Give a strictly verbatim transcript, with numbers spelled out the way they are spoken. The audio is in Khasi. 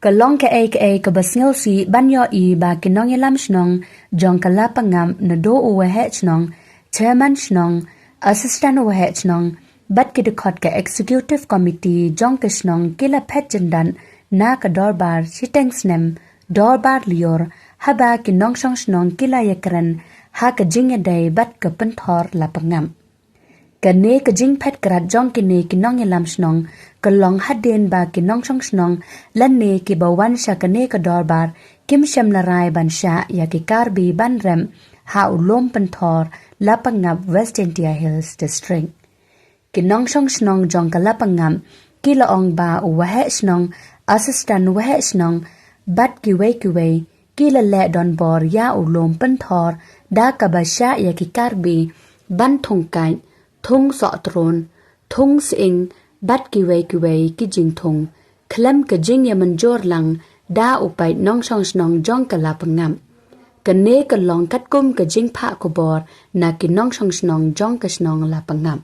Ka long kaei kaei kaba sngewsih ban ïohi ba ki nongïalam shnong jong ka Lapangap, naduh u Waheh Shnong, Chairman Shnong, Assistant Waheh Shnong bad ki dkhot ka Executive Committee jong ka shnong ki la phet jyndat na ka dorbar shiteng snem, dorbar lyiur, haba ki nongshong shnong ki la ïakren ha ka jingïadei bad ka pynthor Lapangap. Kane ka jingphet krad jong kine ki nongïalam shnong ka long hadien ba ki nongshong shnong lane kiba wan sha kane ka dorbar kim shym la rai ban shah ïa ki Karbi ban rep ha u lum pynthor Lapangap, West Jaintia Hills District. Ki nongshong shnong jong ka Lapangap ki la ong ba u Waheh Shnong, Assistant Waheh Shnong bad kiwei kiwei ki la leh donbor ïa u lum pynthor da kaba shah ïa ki Karbi ban thung kait, thung sohtrun, thung sying bad kiwei kiwei ki jingthung khlem ka jingïamynjur lang da u paid nongshong shnong jong ka Lapangap. Kane ka long katkum ka jingphah khubor na ki nongshong shnong jong ka shnong Lapangap.